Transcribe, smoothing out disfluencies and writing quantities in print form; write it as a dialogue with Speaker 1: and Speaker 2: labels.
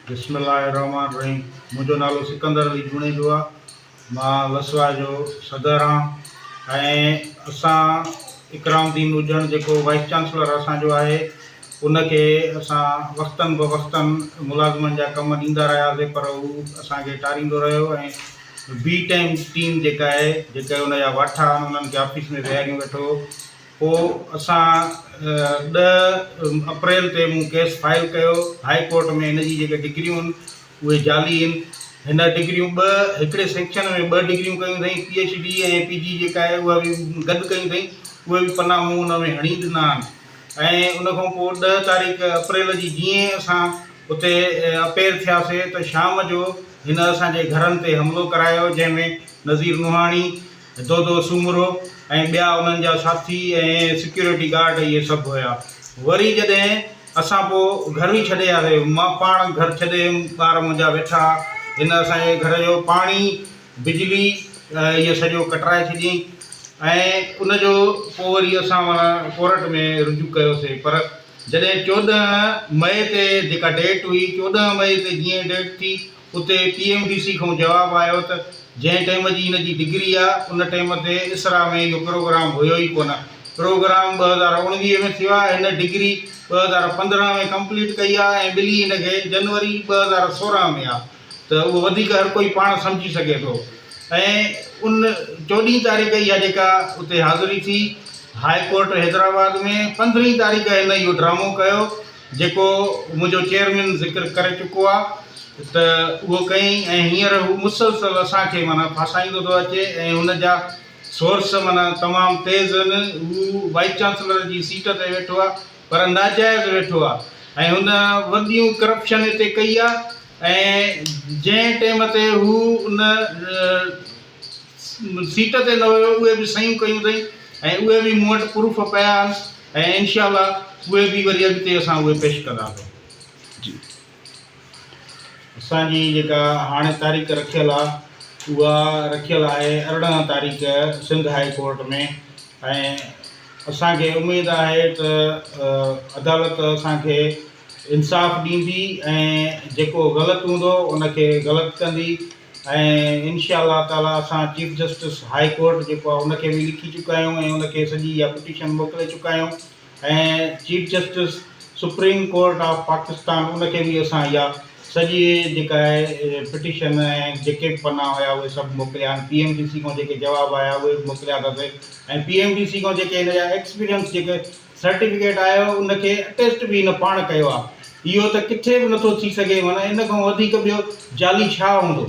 Speaker 1: بسم الله الرحمٰن الرحيم منهنجو نالو سڪندر علي جوڻيجو آ مان لسوا جو صدر آن ۽ اسان اڪرام الدين اجڻ جيڪو وائيس چانسلر اسان جو آهي ان کي اسان وقتن به وقتن ملازمن جا ڪم ڏيندا رهياسي پر هو اسان کي ٽاريندو رهيو ۽ بي ٽائيم ٽيم جيڪا آهي جيڪي ان جا واٺا آهن انهن کي آفيس ۾ ويهاريون ويٺو هو. پوء اسان ڏهه اپريل تي مون ڪيس فائل ڪيو هاء ڪورٽ ۾ هن جي جيڪي ڊگريون آهن اهي جعلي آهن هن ڊگريون ٻه هڪڙي سيڪشن ۾ ٻه ڊگريون ڪيون اٿئي پي ايڇ ڊي ۽ پي جي جيڪا آهي اها به گڏ ڪيون اٿئي اهي به پنا مون ان ۾ هڻي ڏنا آهن ۽ ان کان پوء ڏهه تاريخ اپريل جي جيئن اسان اتي اپير ٿياسي ته شام جو هن اسان جي گهرن تي حملو ڪرايو جنهن ۾ نذير نوحاڻي دودو سومرو ۽ ٻيا انهن جا ساٿي ۽ سيڪيورٽي گارڊ اهي سڀ هيا. وري جڏهن اسان پوء گهر ئي ڇڏي آياسي. مان پاڻ گهر ڇڏي ويم، ٻار منهنجا ويٺا ها. هن اسان جي گهر جو پاڻي، بجلي اهي سڄو ڪٽرائي ڇڏيائين ۽ ان جو پوء وري اسان معنيٰ ڪورٽ ۾ رجوع ڪيوسي پر جڏهن 14 مئي تي جيڪا ڊيٽ هئي، 14 مئي تي جيئن ڊيٽ ٿي اتي پي ايم ڊي سي کان جواب آيو ته جنهن ٽيم جي هن جي ڊگري آ ان ٽيم تي اسرا ۾ اهو پروگرام هيو ئي ڪونه. پروگرام 2019 ۾ ٿيو آ هن ڊگري 2015 ۾ ڪمپليٽ ڪئي آ ۽ ملي هن کي جنوري 2016 ۾ آ ته اهو وڌيڪ هر ڪوئي پاڻ سمجهي سگهي ٿو ۽ ان چوڏهين تاريخ اها جيڪا اتي حاضري ٿي هاء ڪورٽ حيدرآباد ۾ پندرهين تاريخ هن اهو ڊرامو ڪيو جيڪو منهنجو چيئرمين ذڪر ڪري چڪو آ ته اهو ڪيائين ۽ هينئر هو مسلسل اسان کي معنيٰ ڦاسائيندو ٿو اچي ۽ هن جا سورس معنيٰ تمام تيز آهن هو وائيس چانسلر جي سيٽ تي ويٺو آ پر ناجائز ويٺو آ ۽ هن وڏيون ڪرپشن هتي ڪئي آ ۽ جنهن ٽيم تي هو ان سيٽ تي نه هيو اهي به صحيحون ڪيون اٿئي ۽ اهي به مون وٽ پروف پيا آهن ۽ انشاء الله اهي به وري اڳتي اسان اهي پيش ڪنداسين. جي اسان جي جيڪا هاڻي تاريخ رکيل آهي اها رکيل آهي 18 تاريخ سنڌ هاء ڪورٽ ۾ ۽ اسان کي اميد آهي ته عدالت اسان کي انصاف ڏيندي ۽ جيڪو غلط هوندو ان کي غلط ڪندي ۽ انشاء الله تعالي اسان چيف جسٽس هاء ڪورٽ جيڪو آهي ان کي به لکي چڪا آهيون ۽ ان کي سڄي اها پٽيشن موڪلي چڪا آهيون ۽ chief justice supreme court of Pakistan ان کي به اسان اها سڄي جيڪا آهي پٽيشن ۽ جيڪي به پنا هيا اهي سڀ موڪليا آهن پي ايم ڊي سي کان جيڪي جواب آيا اهي به موڪليا اٿس ۽ پي ايم ڊي سي کان جيڪي هن جا ايڪسپيرينس جيڪي سرٽيفڪيٽ آيو ان کي اٽيسٽ به هن پاڻ ڪيو آهي. اهو ته ڪٿي به نٿو ٿي سگهي معنيٰ ان کان وڌيڪ ٻيو جعلي ڇا هوندو.